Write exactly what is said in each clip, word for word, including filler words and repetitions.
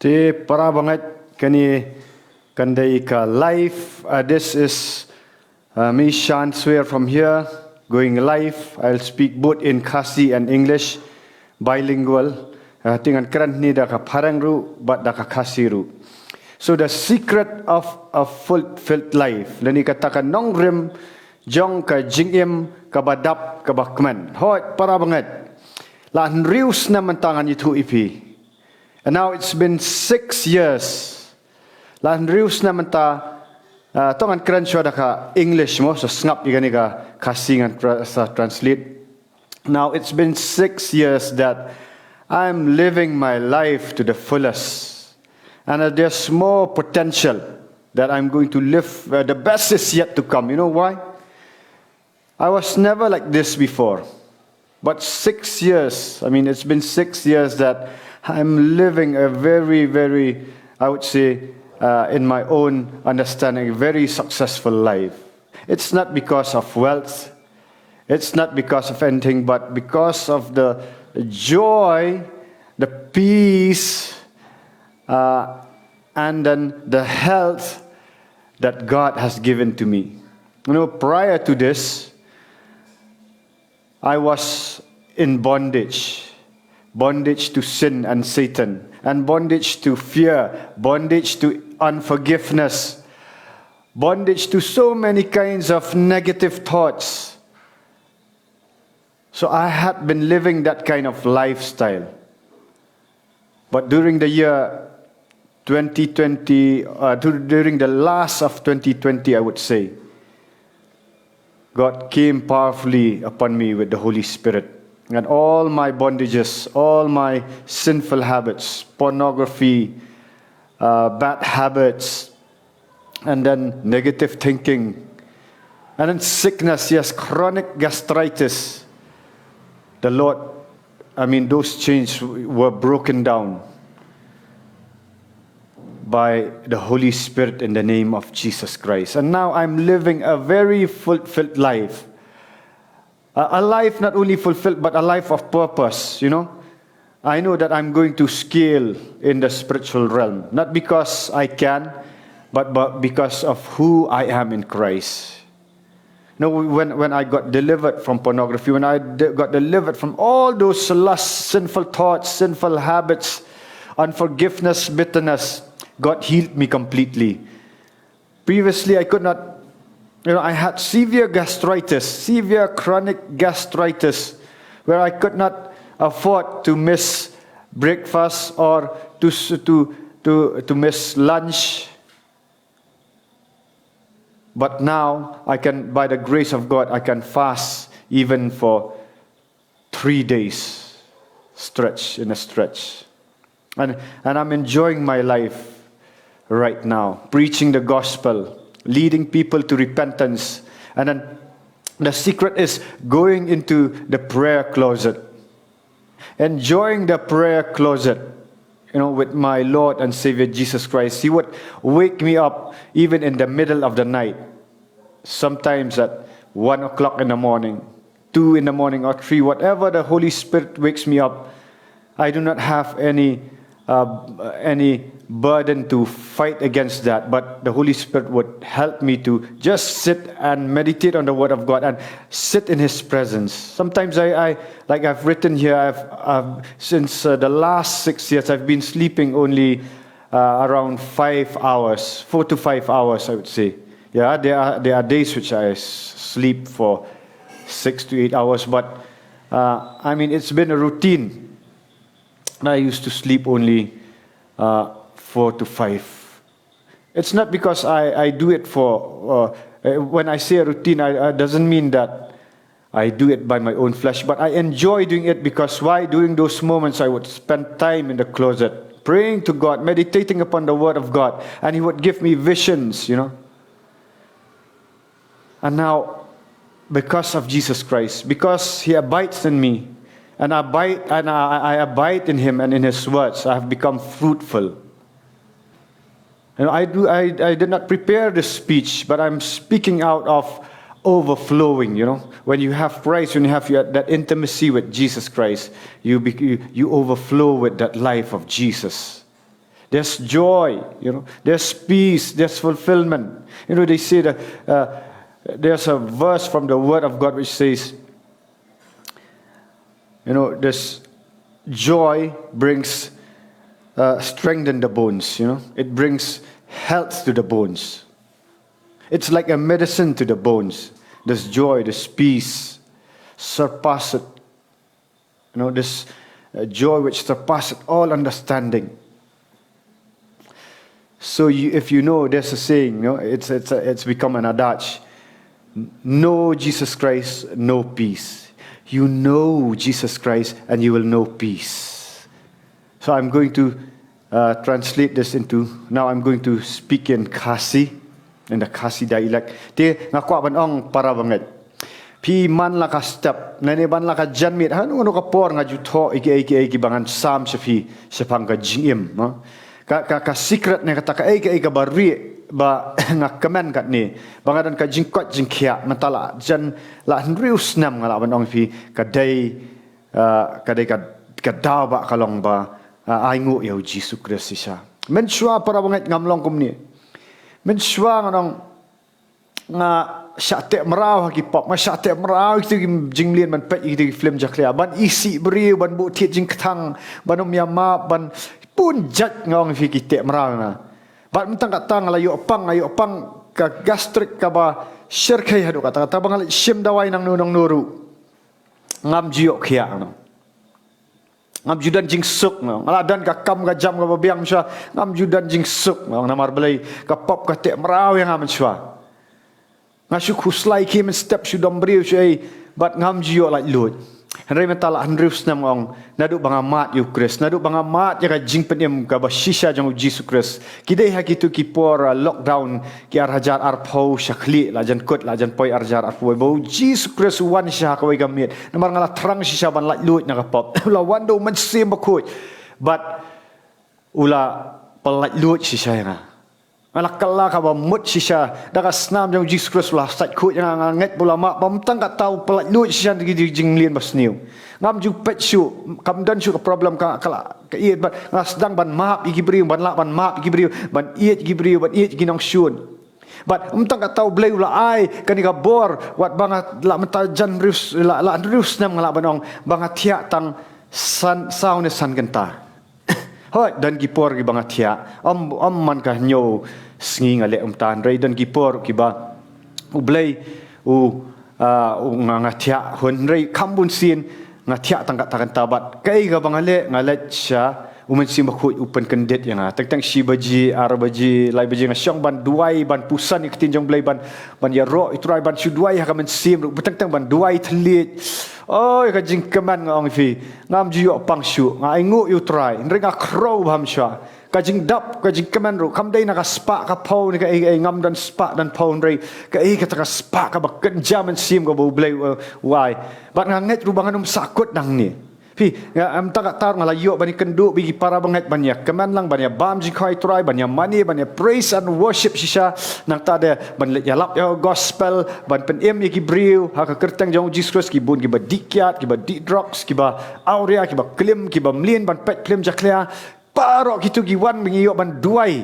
Te para bangeit, kane kan dei ka live. Uh, this is uh, me, Shan Swear, from here, going live. I'll speak both in Khasi and English, bilingual. Uh, te ngan kren hangne da ka phareng ruh bad da ka Khasi ruh. So the secret of a fulfilled life, lane kata ka nongrim jong ka jingim kaba dap kaba kmen. Hooid para bangeit, la hynriew snem mynta ngan ïathuh ïa phi. And now it's been six years. La hynriew snem mynta, uh, to ngan kren shuwa da ka English mo, sa sngap ïa kane ka Khasi ngan tra- sa translate. Now it's been six years that I'm living my life to the fullest. And uh, there's more potential that I'm going to live. Uh, the best is yet to come. You know why? I was never like this before. But six years, I mean, it's been six years that I'm living a very, very, I would say, uh, in my own understanding, very successful life. It's not because of wealth, it's not because of anything, but because of the joy, the peace, uh, and then the health that God has given to me. You know, prior to this, I was in bondage, bondage to sin and Satan, and bondage to fear, bondage to unforgiveness, bondage to so many kinds of negative thoughts. So I had been living that kind of lifestyle. But during the year twenty twenty, uh, dur- during the last of twenty twenty, I would say, God came powerfully upon me with the Holy Spirit. And all my bondages, all my sinful habits, pornography, uh, bad habits, and then negative thinking, and then sickness, yes, chronic gastritis. The Lord, I mean, those chains were broken down by the Holy Spirit in the name of Jesus Christ. And now I'm living a very fulfilled life. A, a life not only fulfilled, but a life of purpose, you know. I know that I'm going to scale in the spiritual realm, not because I can, but, but because of who I am in Christ. You know, when, when I got delivered from pornography, when I de- got delivered from all those lust, sinful thoughts, sinful habits, unforgiveness, bitterness, God healed me completely. Previously, I could not, you know, I had severe gastritis, severe chronic gastritis, where I could not afford to miss breakfast or to, s- to, to, to miss lunch. But now, I can, by the grace of God, I can fast even for three days stretch, in a stretch. And, and I'm enjoying my life right now, preaching the gospel, leading people to repentance. And then the secret is going into the prayer closet, enjoying the prayer closet, you know, with my Lord and Savior Jesus Christ. He would wake me up even in the middle of the night, sometimes at one o'clock in the morning, two in the morning, or three, whatever the Holy Spirit wakes me up. I do not have any uh, any burden to fight against that, but the Holy Spirit would help me to just sit and meditate on the Word of God and sit in His presence. Sometimes I, I like I've written here, I've, I've since uh, the last six years, I've been sleeping only uh, around five hours, four to five hours, I would say. Yeah, there are, there are days which I s- sleep for six to eight hours, but uh, I mean, it's been a routine. I used to sleep only uh, four to five. It's not because I, I do it for, uh, uh, when I say a routine, I, uh, doesn't mean that I do it by my own flesh, but I enjoy doing it because why? During those moments, I would spend time in the closet, praying to God, meditating upon the Word of God, and He would give me visions, you know. And now, because of Jesus Christ, because He abides in me, and I abide, and I, I abide in Him and in His words, I have become fruitful. And I do, I, I did not prepare this speech, but I'm speaking out of overflowing. You know, when you have Christ, when you have your, that intimacy with Jesus Christ, you, be, you you overflow with that life of Jesus. There's joy, you know, there's peace, there's fulfillment. You know, they say that uh, there's a verse from the Word of God which says, you know, this joy brings uh, strength in the bones, you know, it brings health to the bones. It's like a medicine to the bones. This joy, this peace, surpass it. You know, this uh, joy which surpasses all understanding. So you, if you know, there's a saying, you know, it's, it's, a, it's become an adage. Know Jesus Christ, know peace. You know Jesus Christ and you will know peace. So I'm going to uh, translate this into, now I'm going to speak in Khasi, in the Khasi dialect. Te nga kwah ban ong para bangeit. Phi man la ka step, nane ban la ka janmiet, hanu hanu ka por nga ju thoh ïa kiei kiei kiba ngan sam sha phi, shaphang ka jingim, no? Ka, ka, ka secret ne kata kaei kaei kaba rieh, ba nga kmen katne, ba nga don ka jingkoit jingkhiah, mynta la jan la hynriew snem nga lah ban ong phi, ka dei, uh, ka dei ka, ka daw ba ka long ba, uh, ai nguh ïa u Jisu Khrist shisha. Mynshuwa para bangeit ngam long kumne. Mynshuwa nga ong, nga shah teh mraw ha ki pop, nga shah teh mraw ïa ki jingmlien ban peit ïa ki film jakhlia, ban isih briew, ban buh thied jingkthang, ban ym ïa map, ban bun jait nga ong phi ki teh mraw nga. Bad mynta kata nga la ïoh pang, nga ïoh pang ka gastric kaba shyrkhei haduh kata, kata ba nga la shim dawai nangno nangno ruh. Ngam ju ïoh khiah no. Ngam ju don jingsuk no. Nga la don ka kam ka jam kaba biang mynshuwa. Ngam ju don jingsuk no. Namar balei ka pop ka teh mraw ïa nga mynshuwa. Nga shu khuslai ki mynstep shu dom briew shu ei. Bad ngam ju ïoh laitluid. Hynrei mynta la hynriew snem nga ong. Naduh ba nga mad ïa u Khrist. Naduh ba nga mad ïa ka jingpynim kaba shisha jong u Jisu Khrist. Ki dei ha kitu ki por, uh, lockdown ki ar hajar arphew sha khlieh, la jan kut, la jan poi ar hajar arphew. Ba u Jisu Khrist u wan sha kawei ka miet. Namar nga la thrang shisha ban laitluid na ka pop. U la wan da u Mynsiem Bakhuid. Bad u la pyllaitluid shisha ïa nga. Nga la kylla kaba mut shisha da ka snam jong u Jisu Khrist u la sait khuid ïa nga, nga ngeit ba u la map, ba mynta kata u pyllaitluid shisha da ki jingmlien basniew. Ngam ju peit shuh, kam don shuh ka problem ka, ka la, ka ïeit bad nga sdang ban map ïa ki briew, ban lah ban map ïa ki briew, ban ïeit ïa ki briew, ban ïeit ïa ki nongshun. Bad mynta kata u Blei u la ai kane ka bor, wat ba nga la mynta jan hynriew s-, la, la hynriew snem nga lah ban ong, ba nga thiah tang san, saw ne san kynta. Hooid, don ki por kiba nga thiah, ym, ym man ka hynñiew sngi nga leh kumta, hynrei don ki por kiba u Blei u, ah, u nga, nga thiah hun, hynrei kham bun sien nga thiah tang kata kynta bad kaei kaba nga leh, nga leit sha u Mynsiem Bakhuid u pynkyndit ïa nga. Teng teng shi baje, ar baje, lai baje nga shong ban duwai, ban puson ïa ka ktien jong u Blei, ban, ban ïaroh ïa u Trai, ban shu duwai ha ka mynsiem ruh, teng teng ban duwai thylliej. Oi, ka jingkmen nga ong ïa phi. Ngam ju ïoh pang shuh, nga ainguh ïa u Trai, hynrei nga khrew bha mynshuwa. Ka jingdap, ka jingkmen ruh, kam dei na ka spah ka phew ne kaei kaei, ngam don spah don phew, hynrei kaei kata ka spah kaba kynja mynsiem kaba u Blei u, u ai. Bad nga ngeit ruh ba ngan ym sahkut nangne. Phi, nga, mynta kata ruh nga la ïoh ban ïakynduh bad ki para bangeit, ban ïakmen lang, ban ïabam jingkhawai Trai, ban ïamane, ban ïa praise and worship shisha, nangta de ban leit ïalap ïa ka gospel, ban pynim ïa ki briew ha ka kyrteng jong u Jisu Khrist, ki bun kiba dih kiad, kiba dih drugs, kiba awria, kiba klim, kiba mlien ban peit film jakhlia. Baroh kitu ki wan ba ngi ïoh ban duwai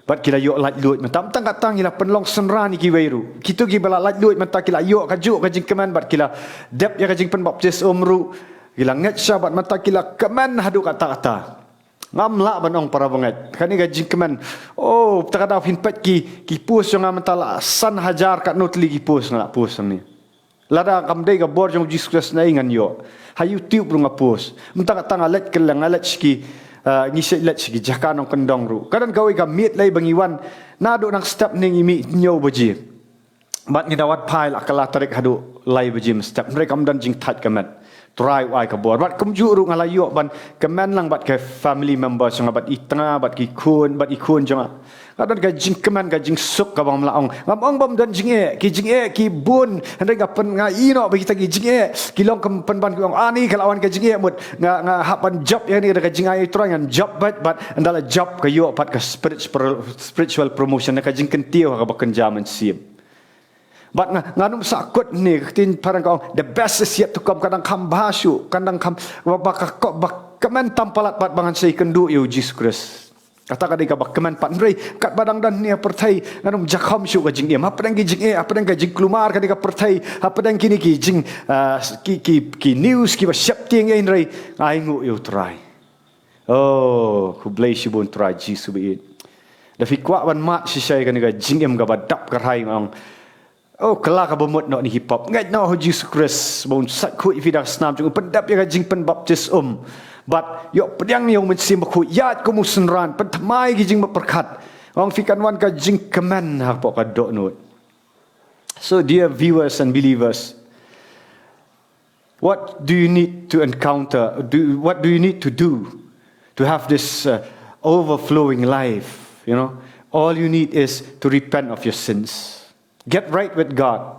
bad ki la ïoh laitluid. Mynta tang katne ngi la pynlong synran ïa kiwei ruh. Kitu kiba la laitluid mynta ki la ïoh kajuh ka jingkmen bad ki la dep ïa ka jingpynbaptis um ruh. Ki la ngeit shisha bad mynta ki la kmen haduh katta katta. Ngam lah ban ong para bangeit, kane ka jingkmen. Oh, mynta ka daw phin peit ki, ki post jong nga mynta la san hajar katno tylli ki post nga la post hangne. Lada kam dei ka bor jong u Jisu Khrist, naei ngan ïoh? Ha YouTube ruh nga post. Mynta kata nga leit kylleng, nga leit sha ki, ah, ngi shait leit sha ki jaka nongkyndong ruh. Ka don kawei ka miet lei ba ngi wan naduh nang step ne ngi mih hynñiew baje. Bad ngi da wad phai la ka la tarik haduh lai baje mynstep. Hynrei kam don jingthait ka met. Trai u ai ka bor. Bad kumjuh ruh nga la ïoh ban kmen lang bad ka family member jong nga, bad i tnga, bad ki khun, bad i khun jong nga. Nga don ka jingkmen, ka jingsuk kaba ngam lah ong. Ngam ong bym don jingeh, ki jingeh ki bun, hynrei nga pyn, nga ïoh ba kita ki jingeh ki long kum pynban, ki ong ani ka la wan ka jingeh mut. Nga, nga hap ban jop ïa kane da ka jingai Trai, ngan jop bad, bad ynda la jop ka ïoh pat ka spiritual, spiritual promotion, ka jingkyntiew ha kaba kynja mynsiem. Bad nga, ngan ym sahkut ne, ka ktien phareng ka ong, the best is yet to come, ka dang kham bha shuh, ka dang kham, ba, ba ka, ka, ba kmen tam palat bad ba ngan sa ïakynduh ïa u Jisu Khrist. Kata ka dei kaba kmen pat, hynrei katba dang don hangne ha pyrthei, ngan ym jakhom shuh ka jingim. Hapdeng ki jingeh, hapdeng ka jingkulmar kane ka pyrthei, hapdeng kine ki jing, ah, ki, ki, ki news kiba sheptieng ïa ngi, hynrei nga ainguh ïa U Trai. Oh, khublei shibun Trai Jisu baieit. Da phi kwah ban mad shisha ïa kane ka jingim kaba dap kyrhai, nga ong, oh, kylla kaba mut noh na ki pop. Ngeit noh ha U Jisu Khrist ba un sait khuid ïa phi da ka snam jong u, pyndep ïa ka jingpynbaptis um. Bad ïoh pdiang ïa U Mynsiem Bakhuid, ïaid kum u synran, pynthymmai ki jingmut pyrkhat. Nga ong ïa phi, kan wan ka jingkmen hapoh ka dohnud. So, dear viewers and believers, what do you need to encounter? Do, what do you need to do to have this, uh, overflowing life? You know, all you need is to repent of your sins. Get right with God.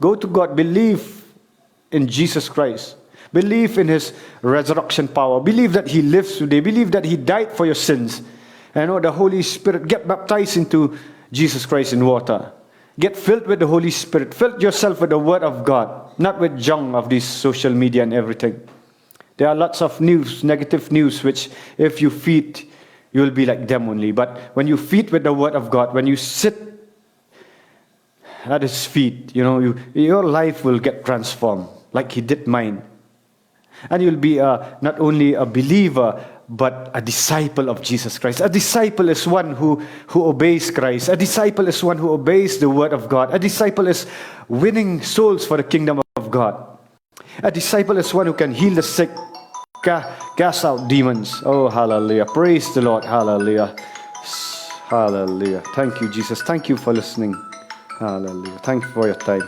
Go to God. Believe in Jesus Christ. Believe in his resurrection power. Believe that he lives today. Believe that he died for your sins. And know the Holy Spirit. Get baptized into Jesus Christ in water. Get filled with the Holy Spirit. Fill yourself with the word of God, not with junk of this social media and everything. There are lots of news, negative news, which if you feed, you will be like them only. But when you feed with the word of God, when you sit at his feet, you know, you, your life will get transformed like he did mine. And you'll be a, not only a believer, but a disciple of Jesus Christ. A disciple is one who, who obeys Christ. A disciple is one who obeys the word of God. A disciple is winning souls for the kingdom of God. A disciple is one who can heal the sick, ca-, cast out demons. Oh, hallelujah. Praise the Lord. Hallelujah. Hallelujah. Thank you, Jesus. Thank you for listening. Hallelujah. Thank you for your time.